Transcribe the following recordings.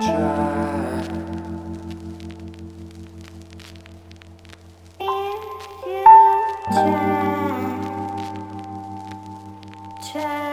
Try. If you try, try.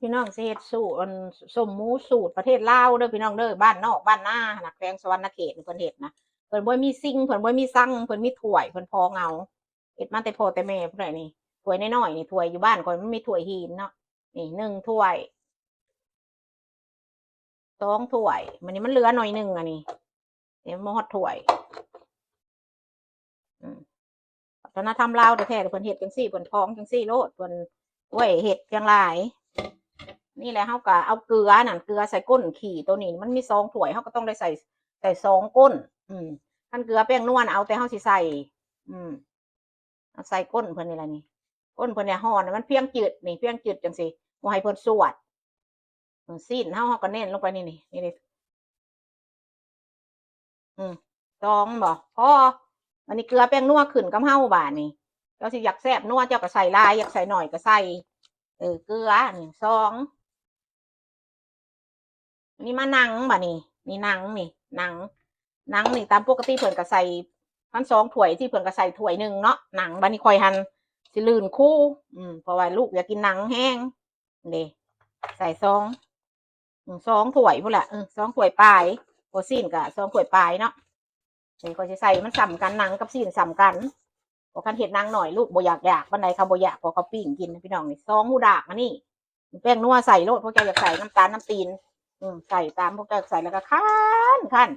ພີ່ນ້ອງ ຊິເຮັດສູດ ອັນ ສົ້ມໝູສູດປະເທດລາວເດີພີ່ນ້ອງເດີ ບ້ານນອກບ້ານນາຫັ້ນນະ ແຂວງສະຫວັນນະເຂດ ເພິ່ນເຮັດນະ ເພິ່ນບໍ່ມີຊິງ ເພິ່ນບໍ່ມີຊັງ ເພິ່ນມີຖ້ວຍ ເພິ່ນພອງເອົາ ເຮັດມາແຕ່ພໍ່ແຕ່ແມ່ຜູ້ໃດນີ້ ຖ້ວຍນ້ອຍໆນີ້ ຖ້ວຍຢູ່ບ້ານຂ້ອຍມັນມີຖ້ວຍຫີນເນາະ ນີ້ໜຶ່ງຖ້ວຍ ສອງຖ້ວຍ ບາດນີ້ມັນເຫຼືອໜ້ອຍໜຶ່ງ ອັນນີ້ ນີ້ບໍ່ຮອດຖ້ວຍ ອືມ ວັດທະນະທຳລາວແທ້ໆ ເພິ່ນເຮັດຈັ່ງຊີ້ ເພິ່ນພອງຈັ່ງຊີ້ໂລດ ເພິ່ນ ໂອ້ຍ ເຮັດຈັ່ງຫຼາຍ ນີ້ແຫຼະ ເຮົາກໍເອົາເກືອນັ້ນ ເກືອໃສ່ກົ້ນຂີ້ໂຕນີ້ ມັນມີສອງຖ້ວຍ ເຮົາກໍຕ້ອງໄດ້ໃສ່ ໃສ່ສອງກົ້ນ ອືມ ຄັນເກືອແປ້ງນົວນະ ເອົາແຕ່ເຮົາຊິໃສ່ ອືມ ເອົາໃສ່ກົ້ນເພິ່ນນີ້ລະນີ້ ກົ້ນເພິ່ນນີ້ຮ້ອນ ມັນພຽງຈືດນີ້ ພຽງຈືດຈັ່ງຊີ້ ບໍ່ໃຫ້ເພິ່ນສວດ ຊີ້ນເຮົາ ເຮົາກໍເນັ້ນລົງໄປນີ້ ນີ້ ນີ້ ນີ້ ອືມ ສອງບໍ່ ພໍ ບາດນີ້ເກືອແປ້ງນົວຂຶ້ນກັບເຮົາບາດນີ້ ເຈົ້າຊິຢາກແຊບນົວ ເຈົ້າກໍໃສ່ຫຼາຍ ຢາກໃສ່ໜ້ອຍກໍໃສ່ ເອີ ເກືອນີ້ ສອງ ນີ້ມາໜັງບາດນີ້ ນີ້ໜັງນີ້ ໜັງ ໜັງນີ້ຕາມປົກກະຕິເພິ່ນກໍໃສ່ ຄັນສອງຖ້ວຍທີ່ເພິ່ນກໍໃສ່ຖ້ວຍໜຶ່ງເນາະ ໜັງ ບາດນີ້ຂ້ອຍຫັ້ນຊິລື່ນຄູ ອືມ ເພາະວ່າລູກຢາກກິນໜັງແຮງ ເດ້ ໃສ່ສອງ ອືມ ສອງຖ້ວຍພຸ້ນລະ ເອີ ສອງຖ້ວຍປາຍ ເພາະຊີ້ນກໍສອງຖ້ວຍປາຍເນາະ ນີ້ຂ້ອຍຊິໃສ່ມັນສ່ຳກັນ ໜັງກັບຊີ້ນສ່ຳກັນ ເພາະຄັນເຮັດໜັງໜ້ອຍ ລູກບໍ່ຢາກ ຢາກປານໃດ ເຂົາບໍ່ຢາກ ເພາະເຂົາປີ້ງກິນ ພີ່ນ້ອງ ນີ້ ສອງຫູດາກມານີ້ ແປ້ງນົວໃສ່ໂລດ ພວກເຈົ້າຢາກໃສ່ນ້ຳຕານນ້ຳຕີນ ອືມ ໃສ່ຕາມພວກເຈົ້າຢາກໃສ່ ແລ້ວກໍຄັ້ນ ຄັ້ນ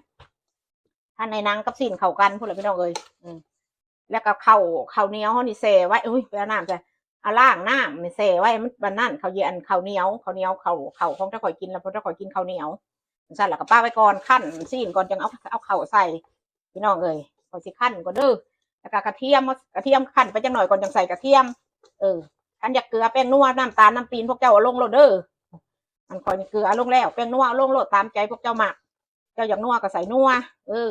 ຄັ້ນໃຫ້ໜັງກັບຊີ້ນເຂົ້າກັນພຸ້ນລະ ພີ່ນ້ອງເອີຍ ອືມ ແລ້ວກໍເຂົ້າ ເຂົ້າໜຽວເຮົານີ້ແຊ່ໄວ້ ອຸ້ຍ ໄປເອົານ້ຳໃສ່ ເອົາລ້າງນ້ຳນີ້ແຊ່ໄວ້ ມັນ ບາດນັ້ນເຂົາເຢັນ ເຂົ້າໜຽວ ເຂົ້າໜຽວ ເຂົ້າ ເຂົ້າຂອງເຈົ້າຂ້ອຍກິນ ແລ້ວພວກເຈົ້າຂ້ອຍກິນເຂົ້າໜຽວ ຈັ່ງຊັ້ນລະກໍປະໄວ້ກ່ອນ ຄັ້ນຊີ້ນກ່ອນຈັ່ງເອົາ ເອົາເຂົ້າໃສ່ ພີ່ນ້ອງເອີຍ ຂ້ອຍຊິຄັ້ນກ່ອນເດີ ແລ້ວກໍກະທຽມ ກະທຽມຄັ້ນໄປຈັກໜ້ອຍກ່ອນຈັ່ງໃສ່ກະທຽມ ເອີ ຄັນຢາກເກືອແປ້ງນົວ ນ້ຳຕານ ນ້ຳຕີນ ພວກເຈົ້າເອົາລົງໂລດເດີ ອັນຂ້ອຍນີ້ເກືອເອົາລົງແລ້ວ ແປ້ງນົວເອົາລົງໂລດຕາມໃຈພວກເຈົ້າມັກ ເຈົ້າຢາກນົວກໍໃສ່ນົວ ເອີ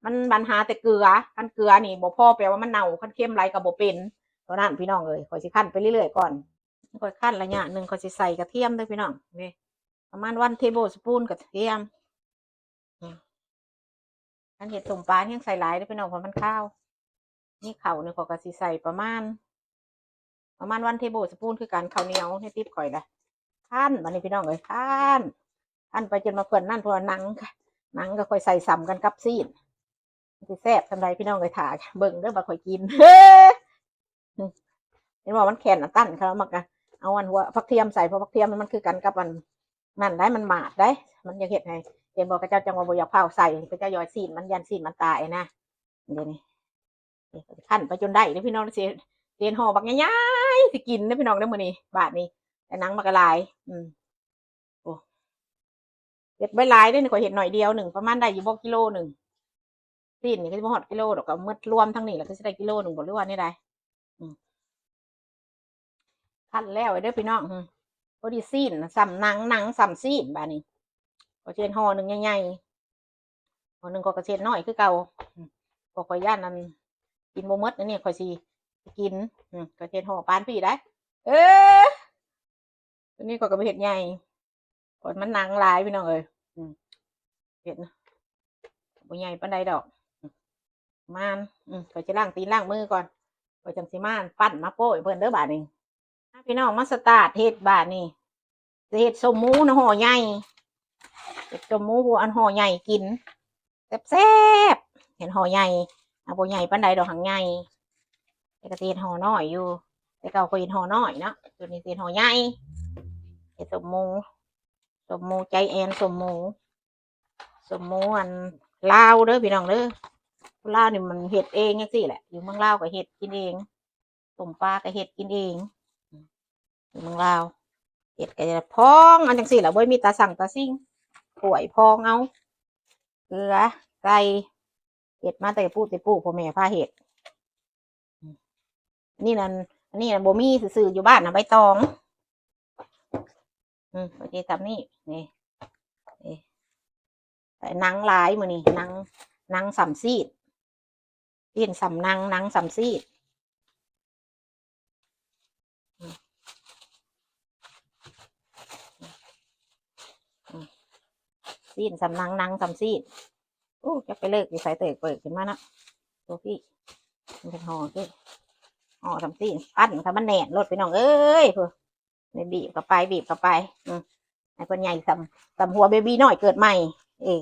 ມັນບັນຫາແຕ່ເກືອ ຄັນເກືອນີ້ບໍ່ພໍແປວ່າມັນເນົ່າ ຄັນເຄັມຫຼາຍກໍບໍ່ເປັນ ເທົ່ານັ້ນ ພີ່ນ້ອງເອີຍ ຂ້ອຍຊິຄັ້ນໄປເລື້ອຍໆກ່ອນ ຂ້ອຍຄັ້ນໄລຍະໜຶ່ງ ຂ້ອຍຊິໃສ່ກະທຽມເດີພີ່ນ້ອງ ນີ້ ປະມານ one tablespoon ກະທຽມ ອືມ ຄັນເຮັດສົ້ມປາແຮງໃສ່ຫຼາຍເດີພີ່ນ້ອງ ເພາະມັນຄາວ ນີ້ເຂົ້ານີ້ຂ້ອຍກໍຊິໃສ່ປະມານ ປະມານ one tablespoon ຄືກັນ ເຂົ້າໜຽວໃນຕິບຂ້ອຍລະ ຄັ້ນ ບາດນີ້ພີ່ນ້ອງເອີຍ ຄັ້ນ ຄັ້ນໄປຈົນວ່າເພິ່ນນັ້ນ ເພາະວ່າໜັງ ໜັງກໍຂ້ອຍໃສ່ສ່ຳກັນກັບຊີ້ນ ມັນຊິແຊບສ່ຳໃດ ພີ່ນ້ອງເອີຍ ຖ້າເບິ່ງເດີວ່າຂ້ອຍກິນ ເຫັນບໍ່ ມັນແຂນອັນຕັນ ເຂົາມັກ ອາ ເອົາອັນຫົວຜັກທຽມໃສ່ ເພາະຜັກທຽມມັນຄືກັນກັບອັນນັ້ນໄດ໋ ມັນໝາດໄດ໋ ມັນຢາກເຮັດໃຫ້ ເຫັນບໍ່ ເຂົາເຈົ້າຈັ່ງວ່າບໍ່ຢາກເຜົາໃສ່ ເຂົາເຈົ້າຢ້ານຊີ້ນມັນ ຢ້ານຊີ້ນມັນຕາຍນະ ເດນີ້ ຄັ້ນໄປຈົນໄດ້ເດີພີ່ນ້ອງ ຊິ ຊິເຮັດຫໍ່ບັກໃຫຍ່ໆ ຊິກິນເດີພີ່ນ້ອງເດີ ມື້ນີ້ ບາດນີ້ ແຕ່ໜັງມັນກໍຫຼາຍ ອືມ ໂອ້ ເຮັດບໍ່ຫຼາຍເດ້ນີ້ ຂ້ອຍເຮັດໜ້ອຍດຽວໜຶ່ງ ປະມານໄດ້ຢູ່ບໍ່ກິໂລໜຶ່ງ ຊີ້ນນີ້ກໍຊິບໍ່ຮອດກິໂລດອກ ກໍໝົດລວມທັງນີ້ແລ້ວ ກໍຊິໄດ້ກິໂລໜຶ່ງບໍ່ ຫຼືວ່າແນວໃດ ອືມ ຄັ້ນແລ້ວເດີພີ່ນ້ອງ ພໍດີຊີ້ນສ່ຳໜັງ ໜັງສ່ຳຊີ້ນ ບາດນີ້ ກໍຊິເຮັດຫໍ່ໜຶ່ງໃຫຍ່ໆ ຫໍ່ໜຶ່ງຂ້ອຍກໍຊິເຮັດນ້ອຍຄືເກົ່າ ເພາະຂ້ອຍຢ້ານອັນ ກິນບໍ່ໝົດ ອັນນີ້ຂ້ອຍຊິກິນ ອືມ ຂ້ອຍຊິເຮັດຫໍ່ປານພີ້ໄດ໋ ເອີ ອັນນີ້ຂ້ອຍກໍບໍ່ເຮັດໃຫຍ່ ຂ້ອຍມັນໜັງຫຼາຍພີ່ນ້ອງເອີຍ ອືມ ເຮັດນະ ບໍ່ໃຫຍ່ປານໃດດອກ ປະມານ ອືມ ຂ້ອຍຊິລ້າງຕີນລ້າງມືກ່ອນ ຂ້ອຍຈັ່ງຊິມາປັ້ນມາໂປ້ຍເພິ່ນເດີບາດນີ້ ພີ່ນ້ອງມາສະຕາດເຮັດບາດນີ້ ຊິເຮັດສົ້ມໝູນະຫໍ່ໃຫຍ່ ເຮັດສົ້ມໝູອັນຫໍ່ໃຫຍ່ກິນ ແຊບໆ ເຮັດຫໍ່ໃຫຍ່ ຫາບໍ່ໃຫຍ່ປານໃດດອກ ຫາກໃຫຍ່ ແຕ່ກໍຊິເຮັດຫໍ່ນ້ອຍຢູ່ ແຕ່ເກົ່າຂ້ອຍເຮັດຫໍ່ນ້ອຍເນາະ ດຽວນີ້ຊິເຮັດຫໍ່ໃຫຍ່ ເຮັດສົ້ມໝູ ສົ້ມໝູໃຈແອນ ສົ້ມໝູ ສົ້ມໝູອັນລາວເດີພີ່ນ້ອງເດີ ຄົນລາວນີ້ມັນເຮັດເອງຈັ່ງຊີ້ແຫຼະ ຢູ່ເມືອງລາວກໍເຮັດກິນເອງ ຕົ້ມປາກໍເຮັດກິນເອງ ຢູ່ເມືອງລາວ ເຮັດກໍຈະພອງເອົາຈັ່ງຊີ້ແຫຼະ ບໍ່ມີຕາສັງຕາສິງ ຖ້ວຍພອງເອົາ ເກືອໃສ່ ເຮັດມາແຕ່ປູແຕ່ປູ ພໍ່ແມ່ພາເຮັດ ນີ້ນັ້ນ ອັນນີ້ນະບໍ່ມີ ຊື້ຢູ່ບ້ານນະໃບຕອງ ອືມ ໂອເຄ ສ່ຳນີ້ ນີ້ ນີ້ ໃສ່ໜັງຫຼາຍມື້ນີ້ ໜັງ ໜັງສ່ຳຊີ້ນ ຊີ້ນສ່ຳໜັງ ໜັງສ່ຳຊີ້ນ ອືມ ອືມ ຊີ້ນສ່ຳໜັງ ໜັງສ່ຳຊີ້ນ ໂອ້ ຈັກໄປເລີກຢູ່ໃສ ເຕີກເປີດຂຶ້ນມາເນາະ ໂຕພີ່ ມັນເປັນຫໍ່ຕິ ຫໍ່ສ່ຳຊີ້ນ ອັນ ຖ້າມັນແໜ້ນໂລດ ພີ່ນ້ອງເອີຍ ພຸ້ນ ນີ້ບີບເຂົ້າໄປ ບີບເຂົ້າໄປ ອືມ ໃຫ້ເພິ່ນໃຫຍ່ສ່ຳ ສ່ຳຫົວເບບີນ້ອຍເກີດໃໝ່ ເອີ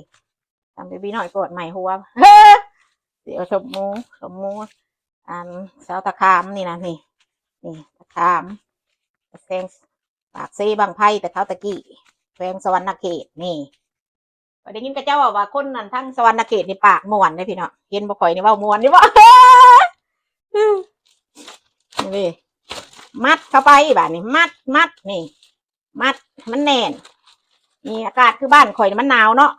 ສ່ຳເບບີນ້ອຍເກີດໃໝ່ ຫົວ ເອີ ຊິເອົາສົ້ມໝູ ສົ້ມໝູ ອັນ ຊາວຕະຂາມນີ້ນະ ນີ້ ນີ້ຕະຂາມ ແຂວງປາກເຊ ບັ້ງໄພ ແຕ່ຄາວຕະກີ້ ແຂວງສະຫວັນນະເຂດ ນີ້ ຂ້ອຍໄດ້ຍິນເຂົາເຈົ້າເວົ້າວ່າ ຄົນນັ້ນທາງສະຫວັນນະເຂດນີ້ປາກມ່ວນເດ້ພີ່ນ້ອງ ເຫັນບໍ່ ຂ້ອຍນີ້ເວົ້າມ່ວນຢູ່ບໍ່ ນີ້ ມັດເຂົ້າໄປບາດນີ້ ມັດ ມັດ ນີ້ ມັດໃຫ້ມັນແໜ້ນ ນີ້ ອາກາດຄືບ້ານຂ້ອຍນີ້ມັນໜາວເນາະ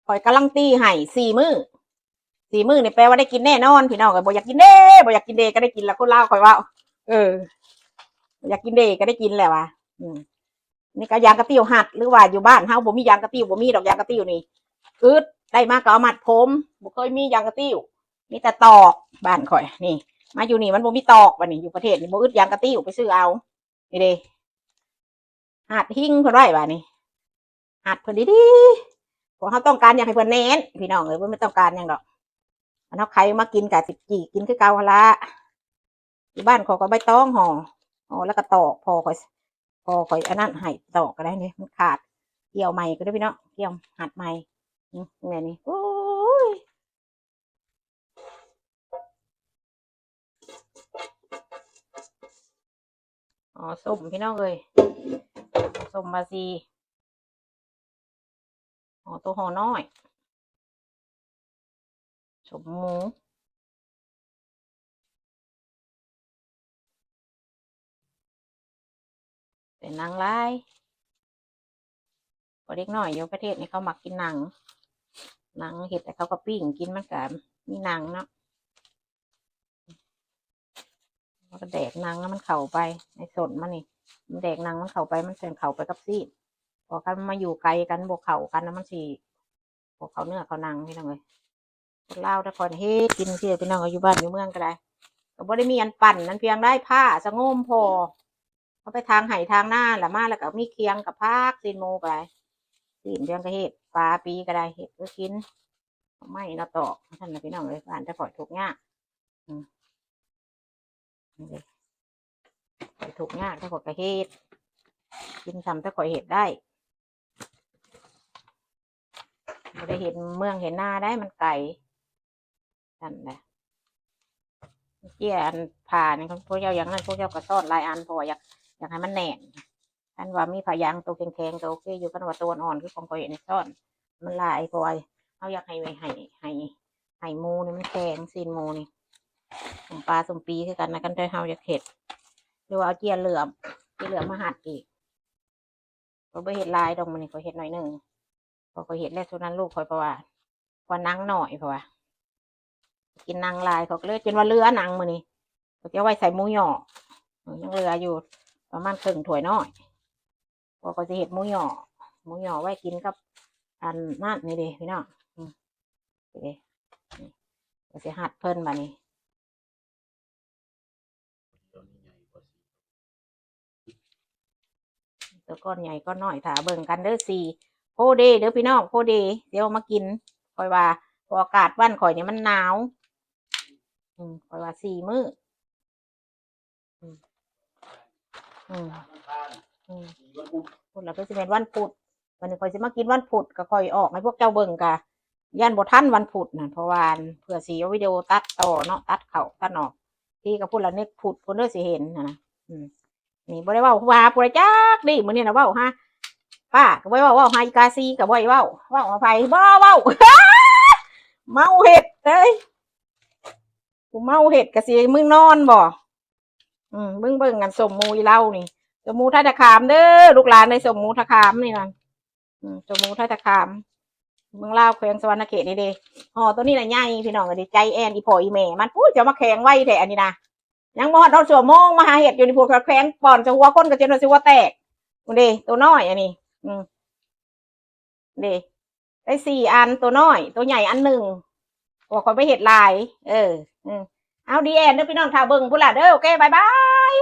ຂ້ອຍກາລັນຕີໃຫ້ສີ່ມື້ ສີ່ມື້ນີ້ແປວ່າໄດ້ກິນແນ່ນອນ ພີ່ນ້ອງເອີຍ ບໍ່ຢາກກິນເດ້ ບໍ່ຢາກກິນເດ້ກໍໄດ້ກິນລະ ຄົນລາວຂ້ອຍເວົ້າ ເອີ ບໍ່ຢາກກິນເດ້ກໍໄດ້ກິນແຫຼະວ່າ ອືມ ນີ້ກໍຢາງກະຕິ້ວຮັດ ຫຼືວ່າຢູ່ບ້ານເຮົາບໍ່ມີຢາງກະຕິ້ວ ບໍ່ມີດອກຢາງກະຕິ້ວນີ້ ອຶດ ໄດ້ມາກໍເອົາມັດຜົມ ບໍ່ເຄີຍມີຢາງກະຕິ້ວ ມີແຕ່ຕອກ ບ້ານຂ້ອຍນີ້ ມາຢູ່ນີ້ມັນບໍ່ມີຕອກ ບາດນີ້ຢູ່ປະເທດນີ້ບໍ່ອຶດຢາງກະຕິ້ວ ໄປຊື້ເອົາ ນີ້ເດ້ ຮັດຫິ້ງເພິ່ນໄວ້ບາດນີ້ ຮັດເພິ່ນດີໆ ພວກເຮົາຕ້ອງການຢາກໃຫ້ເພິ່ນແໜ້ນ ພີ່ນ້ອງເອີຍ ບໍ່ແມ່ນຕ້ອງການຫຍັງດອກ ອັນເຮົາໄຂມາກິນກະຊິຈີກກິນຄືເກົ່າຫັ້ນລະ ຢູ່ບ້ານຂ້ອຍກໍໃບຕອງຫໍ່ ຫໍ່ແລ້ວກໍຕອກ ພໍ່ຂ້ອຍ ພໍ່ຂ້ອຍອັນນັ້ນໃຫ້ ຕອກກໍໄດ້ເດ້ ມັນຂາດ ກ່ຽວໃໝ່ກໍໄດ້ພີ່ນ້ອງ ກ່ຽວຮັດໃໝ່ ອືມ ແມ່ນີ້ ໂອ້ຍ ອໍ ສົ້ມພີ່ນ້ອງເອີຍ ສົ້ມວ່າຊິ ອໍ ໂຕຫໍ່ນ້ອຍ ສົ້ມໝູ ແຕ່ໜັງຫຼາຍ ເພາະເດັກນ້ອຍຢູ່ປະເທດນີ້ເຂົາມັກກິນໜັງ ໜັງເຮັດແລ້ວເຂົາກໍປີ້ງກິນ ມັນກໍມີໜັງເນາະ ມັນກໍແດກໜັງມັນເຂົ້າໄປໃນສົ້ນມັນນີ້ ມັນແດກໜັງມັນເຂົ້າໄປ ມັນຈັ່ງເຂົ້າໄປກັບຊີ້ນ ເພາະຄັນມັນມາຢູ່ໄກກັນ ບໍ່ເຂົ້າກັນ ມັນຊິບໍ່ເຂົ້າເນື້ອເຂົ້າໜັງ ພີ່ນ້ອງເອີຍ. ຄົນລາວແຕ່ກ່ອນເຮັດກິນເທື່ອ ພີ່ນ້ອງເອີຍ ຢູ່ບ້ານຢູ່ເມືອງກໍໄດ້ ກໍບໍ່ໄດ້ມີອັນປັ່ນ ອັນພຽງໄດ້ຜ້າສະໂງມພໍ ເຮົາໄປທາງໄຮ່ທາງນາລະມາ ແລ້ວກໍມີຄຽງກັບຜັກ ຊີ້ນໝູກໍໄດ້ ຊີ້ນພຽງກໍເຮັດ ປາປີກໍໄດ້ ເຮັດໄວ້ກິນ ໜໍ່ໄມ້ໜໍ່ຕອກ ຊັ້ນນະ ພີ່ນ້ອງເອີຍ ບ້ານແຕ່ຂ້ອຍທຸກຍາກ ອືມ ນີ້ເດ້ ຂ້ອຍທຸກຍາກ ແຕ່ຂ້ອຍກໍເຮັດ ກິນຊ່ຳແຕ່ຂ້ອຍເຮັດໄດ້ ບໍ່ໄດ້ເຮັດເມືອງເຮັດນາໄດ໋ ມັນໄກ ຊັ້ນແຫຼະ ເຈ້ຍອັນຜ້ານີ້ ພວກເຈົ້າຢ່າງນັ້ນ ພວກເຈົ້າກໍຊ້ອນຫຼາຍອັນ ເພາະວ່າຢາກ ຢາກໃຫ້ມັນແໜ້ນ ຄັນວ່າມີຜ້າຢາງໂຕແຂງໆ ກໍໂອເຄຢູ່ ຄັນວ່າໂຕອ່ອນໆ ຄືຂອງຂ້ອຍນີ້ ຊ້ອນມັນຫຼາຍ ເພາະວ່າເຮົາຢາກໃຫ້ ໃຫ້ ໃຫ້ ໃຫ້ໝູນີ້ມັນແຂງ ຊີ້ນໝູນີ້ ສົ້ມປາສົ້ມປີຄືກັນນະ ຄັນແຕ່ເຮົາຢາກເຮັດ ຫຼືວ່າເອົາເຈ້ຍເຫຼື້ອມ ເຈ້ຍເຫຼື້ອມມາຮັດອີກ ຂ້ອຍບໍ່ເຮັດຫຼາຍດອກ ມື້ນີ້ຂ້ອຍເຮັດໜ້ອຍໜຶ່ງ ເພາະຂ້ອຍເຮັດແລ້ວ ສ່ວນນັ້ນລູກຂ້ອຍ ເພາະວ່າ ເພາະວ່າໜັງໜ້ອຍ ເພາະວ່າ ກິນໜັງຫຼາຍ ເຂົາກໍເລີຍຈົນວ່າເຫຼືອໜັງມື້ນີ້ ເຂົາຈະເອົາໄວ້ໃສ່ໝູຍໍ້ ຍັງເຫຼືອຢູ່ປະມານເຄິ່ງຖ້ວຍນ້ອຍ ເພາະຂ້ອຍຊິເຮັດໝູຍໍ້ ໝູຍໍ້ໄວ້ກິນກັບອັນນັ້ນນີ້ເດ້ພີ່ນ້ອງ ອືມ ນີ້ເດ້ ນີ້ ຂ້ອຍຊິຮັດເພິ່ນບາດນີ້ ໂຕກ້ອນໃຫຍ່ກ້ອນນ້ອຍ ຖ້າເບິ່ງກັນເດີ ສີ່ ໂພເດເດີພີ່ນ້ອງ ໂພເດ ດຽວມາກິນ ຂ້ອຍວ່າ ເພາະອາກາດບ້ານຂ້ອຍນີ້ມັນໜາວ ອືມ ຂ້ອຍວ່າສີ່ມື້ ອືມ ອືມ ອືມ ພຸດລະຄືຊິແມ່ນວັນພຸດ. ບັດນີ້ຂ້ອຍຊິມາກິນວັນພຸດ ກໍຂ້ອຍອອກໃຫ້ພວກເຈົ້າເບິ່ງ ກະຢ້ານບໍ່ທັນວັນພຸດນະ ເພາະວ່າເພື່ອຊິເອົາວິດີໂອຕັດຕໍ່ເນາະ ຕັດເຂົ້າຕັດອອກ ທີ່ກໍພຸດລະເນັກພຸດພຸ້ນເດີ ຊິເຫັນຫັ້ນນະ. ອືມ ນີ້ບໍ່ໄດ້ເວົ້າຫາຜູ້ໃດຈັກນີ້ ມື້ນີ້ນະເວົ້າຫາປ້າກໍບໍ່ໄດ້ເວົ້າ ເວົ້າຫາອີກາຊີກໍບໍ່ໄດ້ເວົ້າ ເວົ້າຫາໃຜ ບໍ່ເວົ້າ ເມົາເຫັດເອີຍ ກູເມົາເຫັດກະຊິໃຫ້ມຶງນອນບໍ່? ອືມ ເບິ່ງ ເບິ່ງອັນສົ້ມໝູອີເລົ່ານີ້ ສົ້ມໝູໄທຕະຂາມເດີ ລູກຫຼານເອີຍ ສົ້ມໝູໄທຕະຂາມນີ້ນະ. ອືມ ສົ້ມໝູໄທຕະຂາມ ເມືອງລາວ ແຂວງສະຫວັນນະເຂດນີ້ເດ້. ຫໍ່ໂຕນີ້ນະໃຫຍ່ ພີ່ນ້ອງເອີຍ ໃຈແອ່ນ ອີພໍ່ອີແມ່ມັນ ປູ້ ຈະມາແຂງໄວແທ້ອັນນີ້ນະ ຍັງບໍ່ຮອດເຮົາຊົ່ວໂມງ ມາຫາເຮັດຢູ່ນີ້ ພວກແຂງປ່ອນໃສ່ຫົວຄົນ ກໍຈົນວ່າຊິຫົວແຕກພຸ້ນເດ້. ໂຕນ້ອຍອັນນີ້ ອືມ ເດ້ ໄດ້ສີ່ອັນ ໂຕນ້ອຍ ໂຕໃຫຍ່ອັນໜຶ່ງ ເພາະວ່າຂ້ອຍບໍ່ເຮັດຫຼາຍ. ເອີ ອືມ ເອົາ ດີແອນເດີພີ່ນ້ອງ ຖ້າເບິ່ງພຸ້ນລະເດີ. ໂອເຄ ບາຍບາຍ.